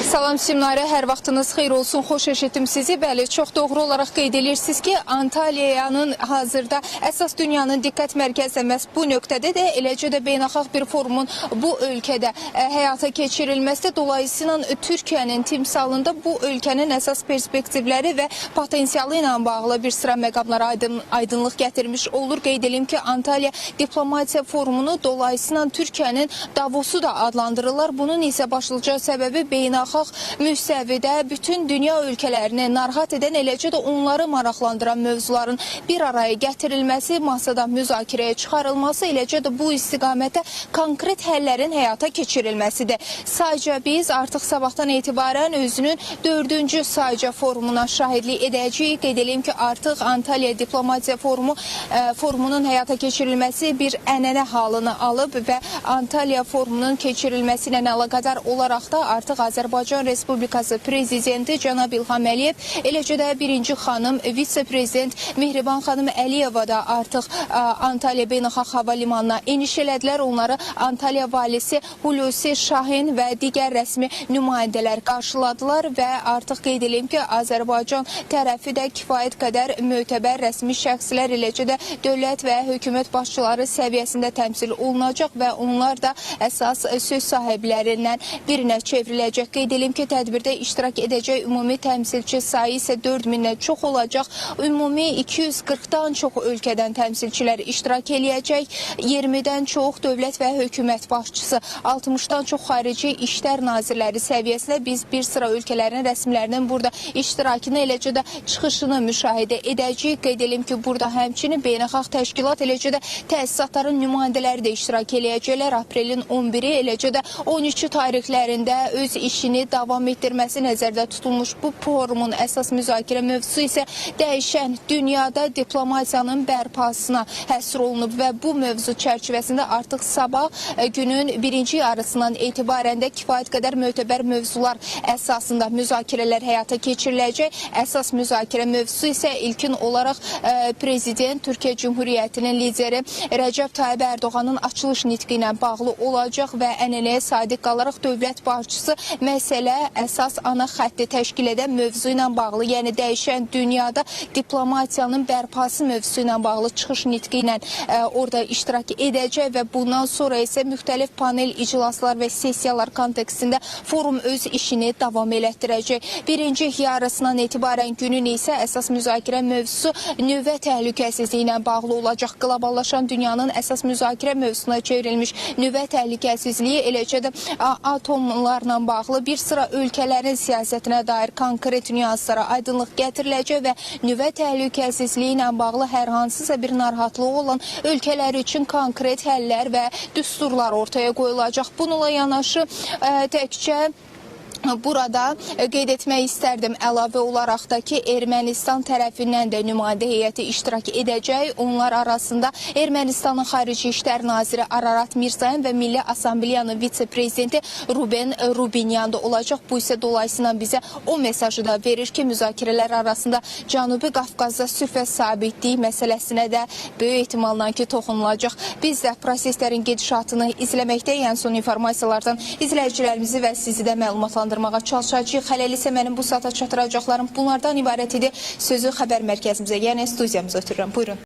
Salam Simnarə, hər vaxtınız xeyir olsun. Xoş eşitdim sizi. Bəli, çox doğru olaraq qeyd edirsiniz ki, Antalyanın hazırda əsas dünyanın diqqət mərkəzi məhz bu nöqtədə də, eləcə də beynəlxalq bir forumun bu ölkədə həyata keçirilməsi, dolayısıyla Türkiyənin timsalında bu ölkənin əsas perspektivləri və potensialı ilə bağlı bir sıra məqamlara aydınlıq gətirmiş olur. Qeyd edim ki, Antalya Diplomatiya Forumunu dolayısıyla Türkiyənin Davosu da adlandırırlar. Bunun isə başlıca səbəbi beynəlxalq müstəvidə bütün dünya ölkələrini narahat edən, eləcə də onları maraqlandıran mövzuların bir araya gətirilməsi, masada müzakirəyə çıxarılması, eləcə də bu istiqamətdə konkret həllərin həyata keçirilməsidir. Sayca biz artıq sabahdan etibarən özünün 4-cü Sayca forumuna şahidlik edəcəyik. Qeyd eləyim ki, artıq Antalya Diplomatiya Forumu forumunun həyata keçirilməsi bir ənənə halını alıb və Antalya forumunun keçirilməsi ilə əlaqədar olaraq da artıq Azərbaycan Respublikası Prezidenti cənab İlham Əliyev, eləcə də birinci xanım, vitse-prezident Mehriban xanım Əliyeva da artıq Antalya Beynəlxalq Hava Limanına eniş elədilər. Onları Antalya valisi Hulusi Şahin və digər rəsmi nümayəndələr qarşıladılar və artıq qeyd eləyim ki, Azərbaycan tərəfi də kifayət qədər mötəbər rəsmi şəxslər, eləcə də dövlət və hökumət başçıları səviyyəsində təmsil olunacaq və onlar da əsas söz sahiblərindən birinə çevriləcək. Qeyd eləyim ki, tədbirdə iştirak edəcək ümumi təmsilçi sayı isə 4000-dən çox olacaq. Ümumi 240-dan çox ölkədən təmsilçilər iştirak eləyəcək. 20-dən çox dövlət və hökumət başçısı, 60-dan çox xarici işlər nazirləri səviyyəsində biz bir sıra ölkələrin rəsmilərinin burada iştirakını, eləcə də çıxışını müşahidə edəcəyik. Qeyd eləyim ki, burada həmçinin beynəlxalq təşkilat, eləcə də təsisatların nümayəndələri də iştirak eləyəcəklər. Aprelin 11-i, eləcə də 13-ü tarixlərində öz işini davam etdirməsi nəzərdə tutulmuş bu forumun əsas müzakirə mövzusu isə dəyişən dünyada diplomatiyanın bərpasına həsr olunub və bu mövzu çərçivəsində artıq sabah günün birinci yarısından etibarən də kifayət qədər mötəbər mövzular əsasında müzakirələr həyata keçiriləcək. Əsas müzakirə mövzusu isə ilkin olaraq Prezident Türkiyə Cümhuriyyətinin lideri Rəcəb Tayyib Ərdoğanın açılış nitqi ilə bağlı olacaq və ənənəyə sadiq qalaraq dövlət başçısı məsələ əsas ana xətti təşkil edən mövzu ilə bağlı, yəni dəyişən dünyada diplomatiyanın bərpası mövzusu ilə bağlı çıxış nitqi ilə orada iştirak edəcək və bundan sonra isə müxtəlif panel iclaslar və sessiyalar kontekstində forum öz işini davam elətdirəcək. Birinci yarısından etibarən günün isə əsas müzakirə mövzusu nüvə təhlükəsizliyi ilə bağlı olacaq. Qloballaşan dünyanın əsas müzakirə mövzusuna çevrilmiş nüvə təhlükəsizliyi, eləcə də atomlarla bağlı bir sıra ölkələrin siyasətinə dair konkret nüanslara aydınlıq gətiriləcək və nüvə təhlükəsizliyi ilə bağlı hər hansısa bir narahatlığı olan ölkələr üçün konkret həllər və düsturlar ortaya qoyulacaq. Bununla yanaşı təkcə burada qeyd etmək istərdim əlavə olaraq da ki, Ermənistan tərəfindən də nümayəndə heyəti iştirak edəcək. Onlar arasında Ermənistanın Xarici İşlər Naziri Ararat Mirzayan və Milli Assambleyanın vitse-prezidenti Ruben Rubinyan da olacaq. Bu isə dolayısıyla bizə o mesajı da verir ki, müzakirələr arasında Cənubi Qafqazda sülh və sabitlik məsələsinə də böyük ehtimalla ki, toxunulacaq. Biz də proseslərin gedişatını izləməkdəyik. Ən son informasiyalardan izləyicilərimizi və sizi də məlumatlandırmağa çalışacağıq. Hələlik isə mənim bu saata çatdıracaqlarım bunlardan ibarət idi. Sözü xəbər mərkəzimizə, yəni studiyamıza ötürürəm. Buyurun.